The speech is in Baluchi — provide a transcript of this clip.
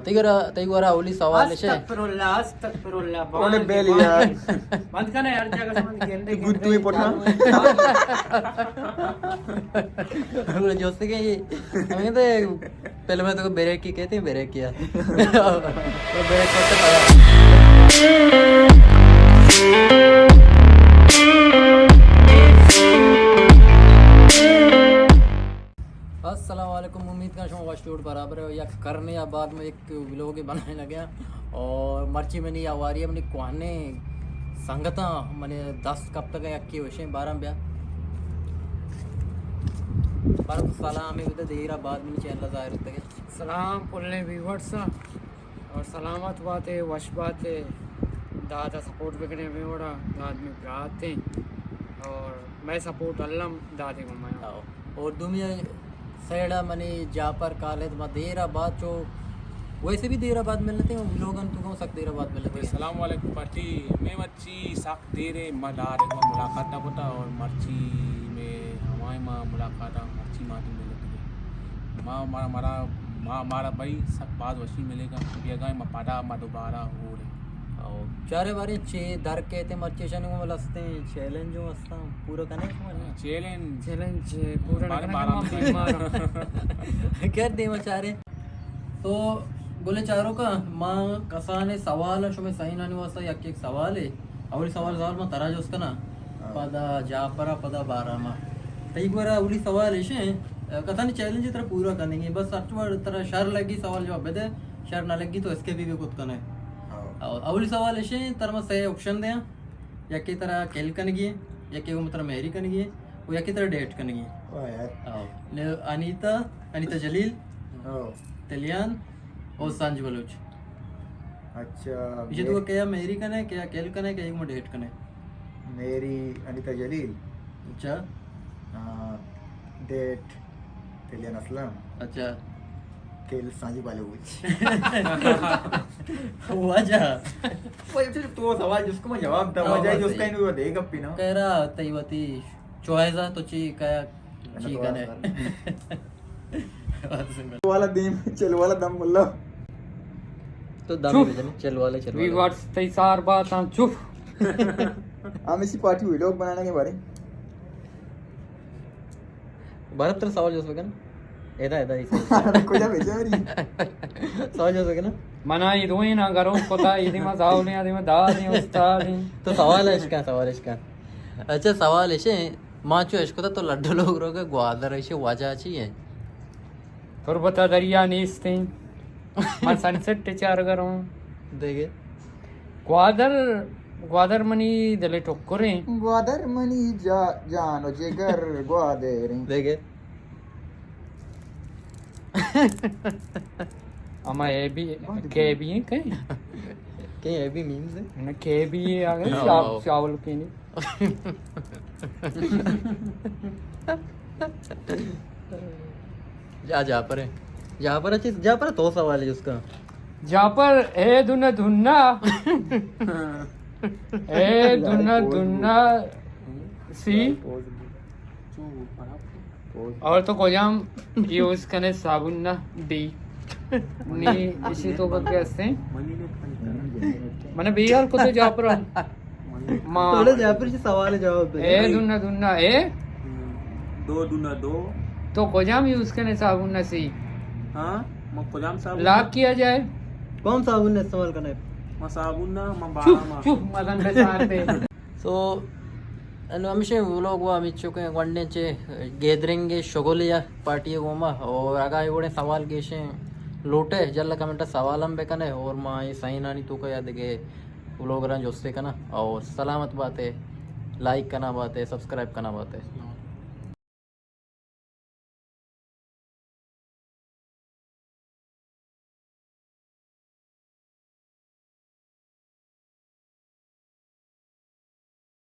تئی گورا، تئی گورا اولی سوال اش۔ استغفر اللہ، استغفر اللہ۔ اوڑے بیل یار۔ بند کنا یار، جگہ سمجھ گندے گندے۔ گدوی پٹھا۔ ہم جوست کہ یہ، ہمیں تو فلم میں تو بریک کی کہتے ہیں، بریک کیا۔ بریک کرتے پڑا۔ السلام علیکم، امید کناں شما وش جوڑ برابر ہو۔ یک کرنے یا بعد میں یک ویلوگ بنائے لگیا اور مرچی منی آواری ہے، منی کوہنے سنگتاں منی دست کپتگ، یکی وشیں باراں بیا۔ بارت سلام ہے، دیر بعد منی چینل ظاہر ہوتا ہے۔ سلام پلیں ویورز، اور سلامت باتے، وش باتے، دادا سپورٹ بکنے ہمیں وڑا، داد میں برات ہیں، اور میں سپورٹ الم دادے کو میں۔ آؤ۔ اور دومی سائیڈا منی جعفر خالد، ما دیر بعد چو، ویسے بھی دیر بعد ملتے ہیں، لوگن تو کم سک دیر بعد ملتے ہیں۔ السلام علیکم پارٹی، میں مرچی سک دیرے ما دار ما ملاقات نہ کتا، اور مرچی میں ہمائیں ما ملاقات، مرچی ما تو ملتے ہیں۔ ما، مارا، مارا، ما، مارا بھائی سک باز وشی ملے گا، بیگائیں ما پدا ما دوبارہ ہو رہے۔ او، چارے بارے چے در کہتے مرچی شنو لستے چیلنج ہستاں پورا کنے کو؟ چیلنج۔ چیلنج پورا بارے نہ بارہ کرنا، میں بیمار ہوں۔ کر دے ما چارے۔ تو گلے چاروکاں، ما کسانیں سوال شمئے سئینانی واسطہ یک یک سوالے۔ اولی سوال، سوال ما ترا جست کناں، ہاں۔ پدا جعفر ءَ، پدا بارام ءَ۔ تئی گورا اولی سوال ایش ایں، کسانیں چیلنج ترا پورا کنگی، بس ہرچ وڑ ترا شر لگی سوال جواب بدے، شر نہ لگی تو اسکیپ بھی کت کنے۔ ہاں۔ او-، اولی سوال ایش ایں، ترا ما سئے آپشن دیاں، یکے ترا کل کنگی، یکے گوں ترا مہری کنگی، و یکے ترا ڈیٹ کنگی۔ واہ یار۔ ہاں۔ لے انیتا، انیتا جلیل، ہاں۔ تلیان اور سانجھ بلوچ۔ اچھا، ایشی تو میر- کیا مہری کنے، کیا کل کنے، کیا یوں ڈیٹ کنے؟ مہری انیتا جلیل۔ اچھا۔ ہاں، ڈیٹ تلیان اسلم۔ اچھا۔ کل سانجھ بلوچ۔ واجہ۔ وہ تو سوال جس کو میں جواب دا، ہاں، واجہ بس جس کا یہی۔ انہوں دے گپی نا۔ کہہ رہا تئی وتی چوائس آ تو چی کیا چی کنے؟ والا دیم، چل والا دم ملا۔ تو دم چپ۔ بجنے، چل والا، چل والا۔ ویورز تئی سار بات ہاں، چپ۔ ہم اسی پارٹی ویلوگ بنانے کے بارے۔ بھارت تر سوال جوست بکن۔ ادا، ادا، ادا۔ کجا بیچاری؟ سوال جوست بکن۔ منا یہ دوئیں نا گرو کتا، یہ دیما زاولیں، یہ دیما دادیں، استادیں۔ تو سوال اش کن، سوال اش کن۔ اچھا، سوال اش ایں، ما چو اشکتا تو لڈو لوگ روگا گوادر، ایشی وجہ چی ایں؟ تربت ءَ دریا نیست ایں۔ من سن سیٹ چارگ ءَ رواں۔ دیگہ؟ گوادر، گوادر منی دل ءِ ٹکر ایں۔ گوادر منی جا-، جان و جگر گوادر ایں۔ دیگہ؟ اما اے بی، کے بی ایں کئے؟ کئے اے بی میمز ایں؟ نہ، کے بی اے آگے، ہاں، شاول، ہاں۔ شاول کے نہیں۔ جا، جعفر ایں۔ جعفر اچھی، جعفر تو سوال ہے اس کا۔ جعفر، اے دنہ دنہ۔ اے دنہ دنہ سی۔ اور تو کجام یوز کنے صابن نا؟ ڈی۔ نی، اسی تو کہ ہستے۔ من بیار کو تو جعفر۔ ما تھوڑا جعفر سے سوال جواب دے۔ اے دنہ دنہ اے۔ دو دنہ دو۔ تو کجام یوز کنے صابن نا سی؟ ہاں، ما کجام صابن؟ لاک کیا جائے۔ کون صابن استعمال کنے؟ ما صابن نا، ما چپ، بارہ ما۔ چپ، مزن بسار دے۔ سو، انو ہمیشہ ولوگ وا ہمے چکیں گونڈیں چے گیدرنگ شغل یا پارٹی گوما، اور اگا اے وڑیں سوال گیشیں لوٹے، جل کمنٹ سوال ہم بکنے، اور ما اے سائنانی توکا یا دگہ ولوگراں جستے کناں، اور سلامت باتے، لائک کنا باتے، سبسکرائب کنا باتے۔